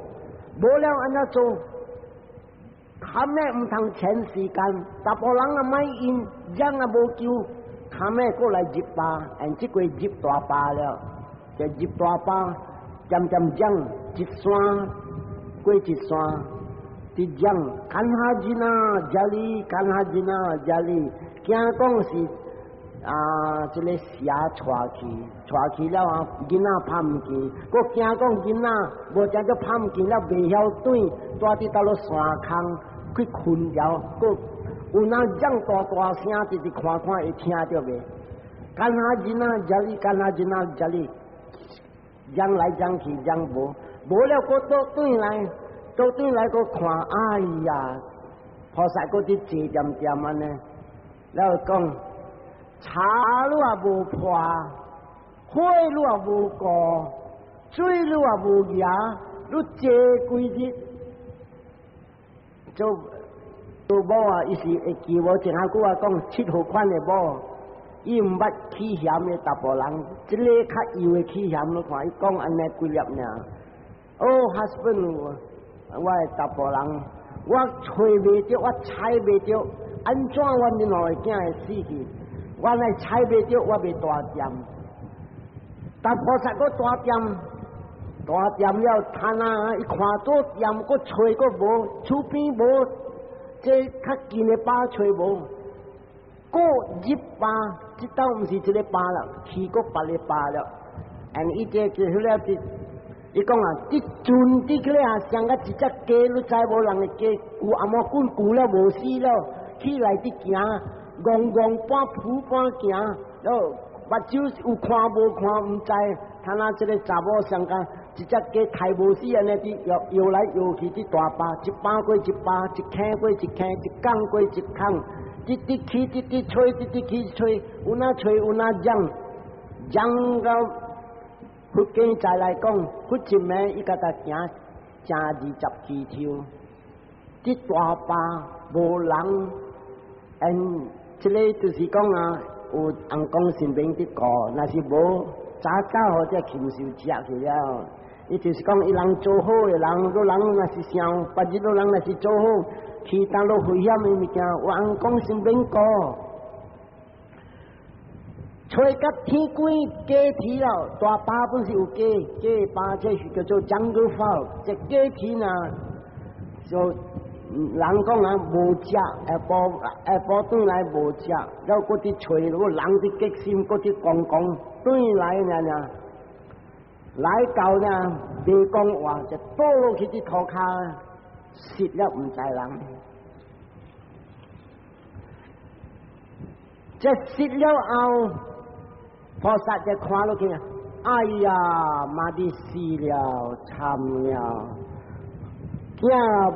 無了按怎做？較尾毋通錢時間，查埔人也莫緣，人也無救，較尾閣來入巴，按這回入大巴了，就入大巴，漸漸講一山。過一山，佇講干哈子呐，家裡干哈子呐，家裡驚講是啊，這个蛇帶去，帶去了啊，囡仔拍毋見，閣驚講囡仔無誠著拍毋見了，袂曉轉，蹛佇佗落山空去困著，閣有哪講大大聲，直直看看會聽著袂？干那囡仔遮裡，干那囡仔遮裡，講來講去講無，無了閣倒轉來，倒轉來閣看，哎呀，菩薩閣佇坐恬恬按呢，了講柴你也無破，火你也無顧，水你也無夯，你坐規日做做某啊，伊是會記無？前下久我講七號款的某，伊毋捌起嫌的查埔人，這個較幼的起嫌，你看伊講按呢幾粒爾。哦，husband，我的查埔人，我揣袂著，我揣袂著，按怎阮恁兩個囝會死去？我若揣袂著，我袂大掂。但菩薩閣大掂，大掂了，攤啊！伊看倒掂，閣揣閣無，厝邊無，這較近的壩揣無，閣入壩，這兜毋是一个壩啦，去閣別个壩了。and 伊這就彼了，伊講啊，佇船佇起來啊，像甲一隻雞，你知無？人的雞舊頷骨舊了無死了，起來佇行，戇戇半浮半行，了目睭有看無看毋知，他若這个查某像甲一隻雞刣無死按呢佇搖搖來搖去佇大壩，一壩過一壩，一坑過一坑，一崁過一崁，直直去，直直揣，直直去揣，有哪揣有哪嚷，嚷到佛經再來講，佛一暝伊共他行正20幾抽，佇大壩無人，嗯，這个就是講啊，有尪公神明佇顧，若是無，早早予這禽獸食去了。伊就是講，伊人做好的人，汝人若是想，別日汝人若是做好，其他攏危險的物件，有尪公神明顧。揣甲天光雞啼了，大壩本是有雞，雞壩這是叫做 jungle fowl，這雞啼呢，就人講啊無食，下晡下晡轉來無食，了閣佇揣，如果人佇激心，閣佇講講轉來爾爾，來到呢袂講話就倒落去佇塗跤，死了毋知人。這死了後，菩薩就看落去，哎呀，媽的死了，慘了！囝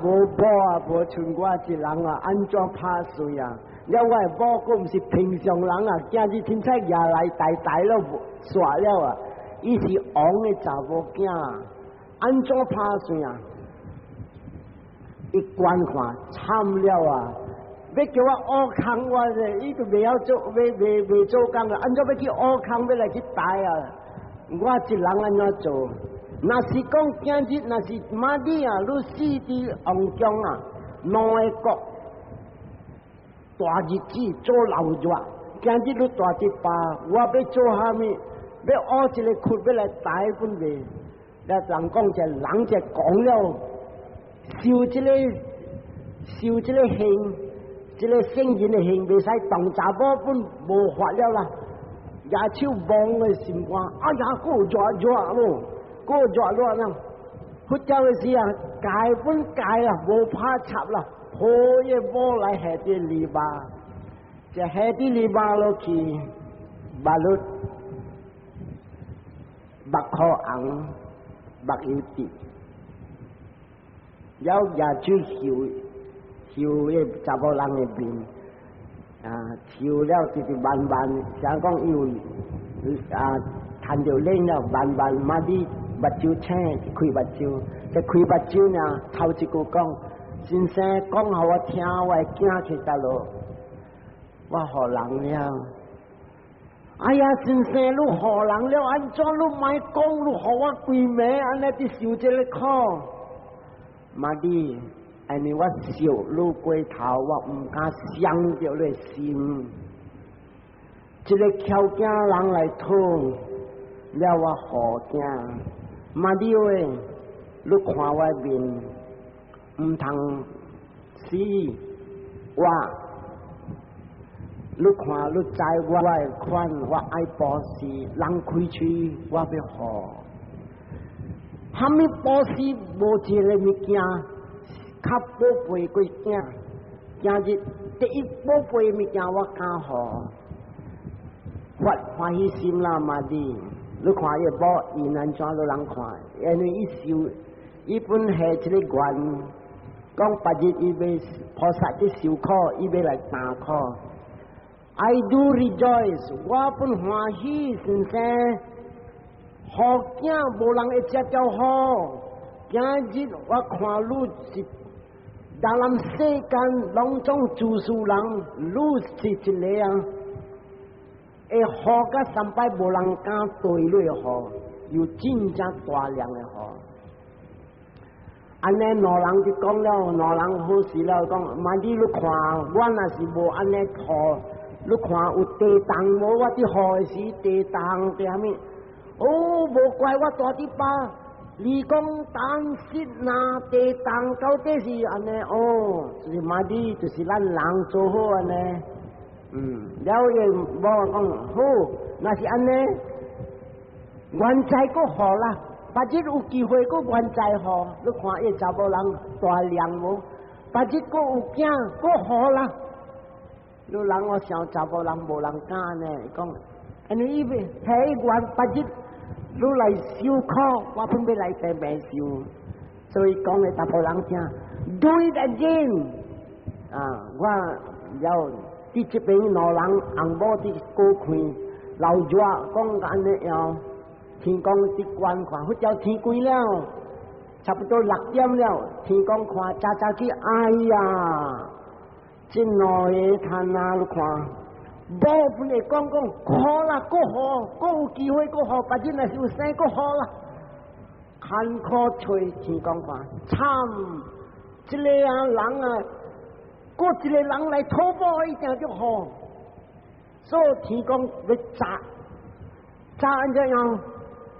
無某啊，無賰我一人啊，按怎拍算啊？了我的某閣毋是平常人啊，今日凊彩舉來大大了，煞了啊！伊是王的查某囝，按怎拍算啊？伊觀看慘了啊！欲叫我挖空我咧，伊都袂曉做，袂袂袂做工啊！按怎欲去挖空，欲來去抬啊？我一人按怎做？若是講今日，若是媽你啊，你死佇王宮啊，兩个國大日子做老熱，今日你蹛佇壩，我欲做啥物？欲挖一个窟，欲來抬本袂？那人講這人就講了，受這个受這个刑。這个聖人的刑袂使動，查某本無法了啦。舉手望的心肝，哎呀，閣熱熱咯，閣熱熱啦。佛教的時啊，戒本戒啦，無拍插啦，抱伊某來下佇籬笆，就下佇籬笆落去，目律目箍紅，目油滴，了舉手嗅。嗅彼查某人的面，啊，嗅了直直慢慢，想講伊有啊，趁著冷了，慢慢嘛你目睭醒，開目睭，這開目睭呢，頭一句講，先生講予我聽，我的囝去佗落，我予人了。哎呀，先生，你予人了，按怎你莫講？你予我規暝按呢佇受這个苦，媽的！因為我笑你過頭，我毋敢傷著你心。這个巧囝人來討，了我予囝。媽的喂，你看我面，毋通死我。你看你知我的款，我愛布施，人開喙我欲予。蝦米布施無一个物件較寶貝過囝，今日第一寶貝物件我敢予，發歡喜心啦嘛啲，你看伊某伊按怎都人看，因為伊受，伊本係這個願，講別日伊欲菩薩去受苦，伊欲來擔苦。I do rejoice，我本歡喜先生，予囝無人會食著予。今日我看你是，當咱世間攏總諸事人，你是一個啊，會予甲三擺無人敢對你予，有真正大量的予。按呢兩人就講了，兩人好事了，講，萬你你看，我若是無按呢予，你看有地動無？我佇予的時地動佇啥物？哦，無怪我蹛佇巴。你講單色那地動到底是按呢？哦，就是嘛你就是咱人做好按呢。了伊某講好，若是按呢，願再閣予啦。別日有機會閣願再予，你看伊查某人大量無？別日閣有囝閣予啦。你人我想查某人無人敢呢，講，因為伊欲彼願別日。你來受苦，我本欲來白白受，所以講予查埔人聽，Do it again！啊，我了佇這邊兩人翁某佇過看老熱講按呢樣，天公佇觀看，忽然天光了，差不多6點了，天公看早早去，哎呀，這兩個攤啊，你看。某本會講講，予啦，閣予，閣有機會閣予，別日若是有生閣予啦。艱苦揣天公看，慘！這個啊人啊，閣一個人來討某一定就予。所以天公欲責，責按怎樣？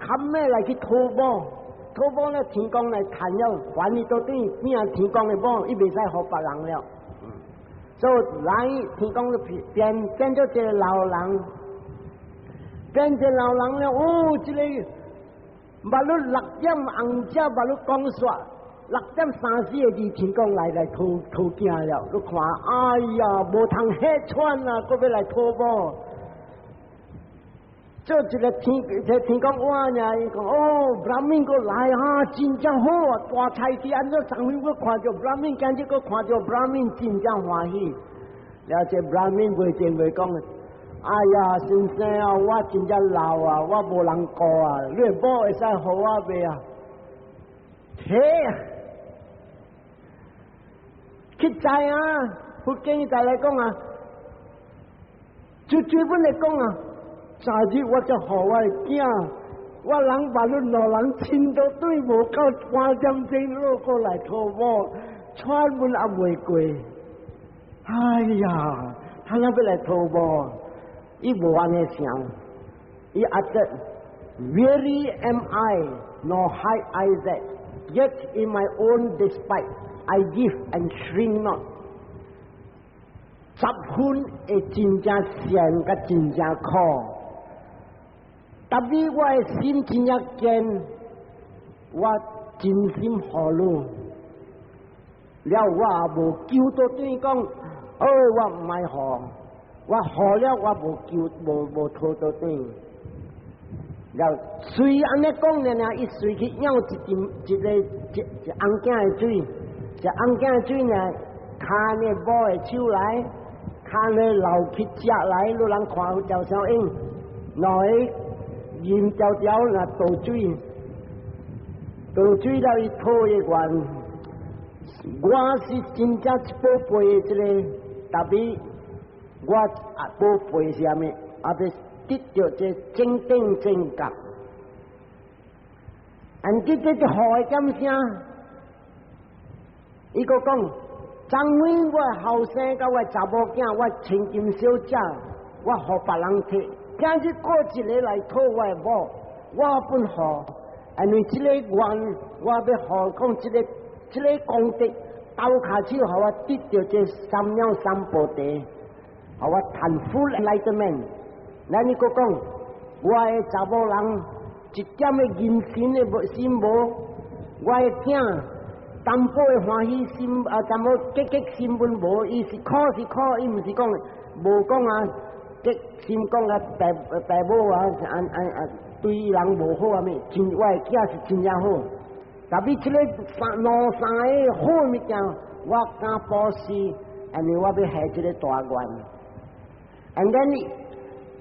較尾來去討某，討某咧天公來趁了，還伊倒轉變天公的某，伊袂使予別人了。所以來天公就變變做一個老人，變成老人了。哦，這個目露6點紅只，目露講煞，6點三四個字，天公來來討討囝了。你看，哎呀，無通血喘啊，閣欲來討某。做一個天，這天公哇呀，伊講哦，Brahmin 閣來哈，真正好啊！大菜去按怎昨昏閣看著 Brahmin，今日閣看著 Brahmin，真正歡喜。了這 Brahmin 袂正袂講，哎呀，先生啊，我真正老啊，我無人顧啊，你的某會使予我袂啊？嘿，去知啊，佛經再來講啊，就追本來講啊。昨日我才予我的囝，我人目露兩人親都對無夠半點鐘落過來討某，喘本也袂過。哎呀，他若欲來討某，伊無按呢想，伊阿得 Weary am I, nor hide I that, yet in my own despite I give and shrink not。十分會真正善佮真正苦。特別我的心真正堅，我真心予你，了我也無求倒轉講，哦，我毋愛予，我予了我無求無無討倒轉。了隨按呢講爾爾，伊隨去舀一陣一個一一甕仔的水，一甕仔的水呢，牽你某的手來，牽你老去食來，你人看有條相應，兩個飲條條若倒水，倒水了伊討伊願，我是真正寶貝的這個，特別我啊寶貝是啥物？啊欲得著這正等正覺，按這這就予的點聲，伊閣講，昨昏我後生佮我查某囝，我千金小姐，我予別人摕，今日閣一個來討我的某，我本予，因為這個願，我欲予講這個這個功德，鬥跤手予我得著這三藐三菩提，予我趁 full enlightenment。咱你閣講，我的查某人一點的妊娠的心無，我的囝。淡薄的歡喜心啊，淡薄結結心本無，伊是苦是苦，伊毋是講無講啊，結心講啊，爸爸母啊，按按啊對人無好啊咩？真我的囝是真正好，特別這個三兩三個好物件，我敢布施，因為我欲下這個大願。And then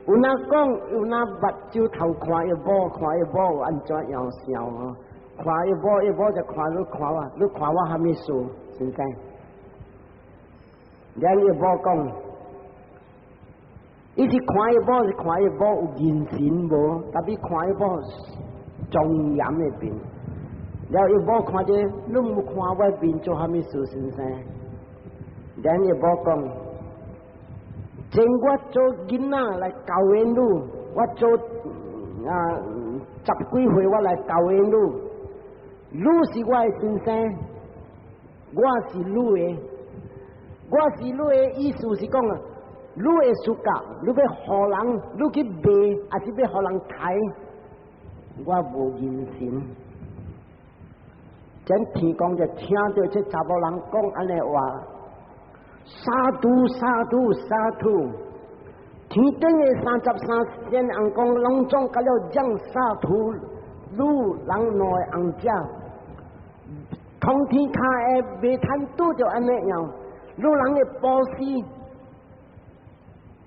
有哪講，有哪目睭頭看伊某，看伊某按怎樣想哦？看伊某，伊某就看你看我，你看我蝦米事？先生，然伊某講，伊是看伊某，是看伊某有眼神無？特別看伊某莊嚴的面。然後伊某看著，你毋看我面做蝦米事？先生，然伊某講，前我做囡仔來教養你，我做啊十幾歲我來教養你，你是我的先生，我是你的，我是你的意思是講啊，你的暑假，你欲予人，你去賣，還是欲予人刣？我無人心。這天公就聽著這查某人講按呢話。Sadhu sadhu sadhu，天頂的33仙尪公攏總共了講 sadhu，汝人兩个尪者，通天跤的袂通拄著按呢樣，汝人的布施，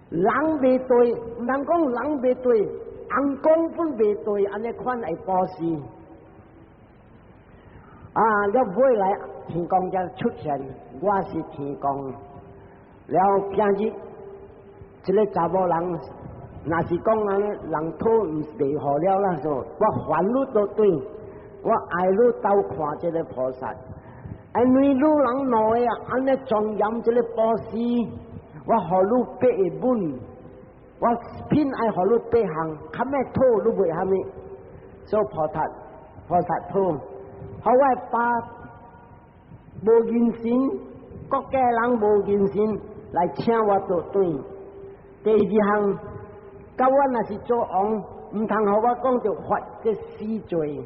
人袂對，毋通講人袂對，尪公本袂對，按呢款來布施。啊，了尾來天公才出現，我是天公。了今日這个查某人，若是講按呢，人討毋是袂好了啦，說我還你都對，我愛你鬥看這个菩薩，因為汝人兩个啊，按呢莊嚴這个布施，我予你八個本，我偏愛予你八項，較咩討你袂蝦米，所以菩薩菩薩討，予我爸無人心，國家人無人心來請我做對。第二項，佮我若是做王，毋通予我講著罰這死罪。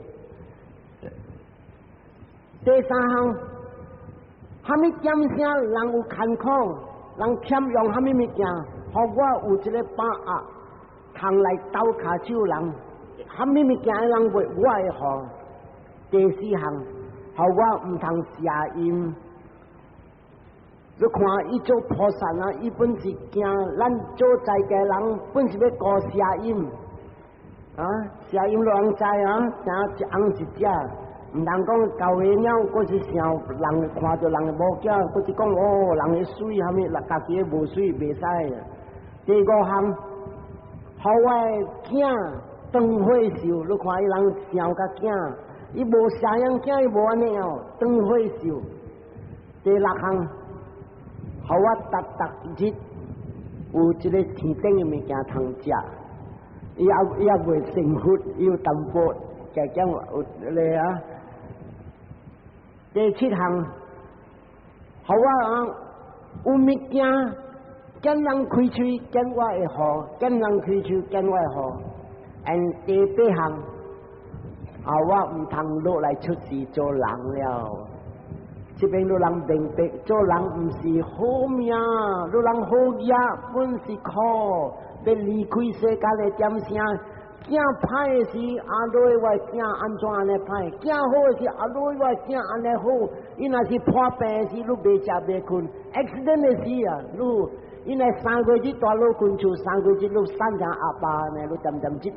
第三項，蝦米點聲人有艱苦，人欠用蝦米物件，予我有這个把握，通來鬥跤手人，蝦米物件人袂，我會予。第四項，予我毋通邪淫。你看伊做菩薩啊，伊本是驚咱做在家人，本是欲顧邪淫啊，邪淫你知啊，聽一尪一隻，毋通講舊的了，閣是想人看著人的某囝，閣是講哦人的媠啥物，家己的無媠袂使。第五項，予我的囝長歲壽，你看伊人想共囝，伊無生養囝，伊無按呢哦，長歲壽。第六項，予我逐逐日有這个天頂的物件通食，伊猶未成佛，伊有淡薄加減有咧啊。第七項，予我啊有物件，見人開喙，見我會予，見人開喙，見我會予。And 第八項，啊我毋通落來出世做人了。這邊汝人明白，做人毋是好命，汝人好業本是苦，欲離開世間的點聲。囝歹的時，阿女我囝按怎按呢歹；囝好的時，阿女我囝按呢好。伊若是破病的時，你袂食袂睏；accident 的時啊，你伊若3個月蹛老君厝，3個月你散成阿爸呢，你恬恬接呢。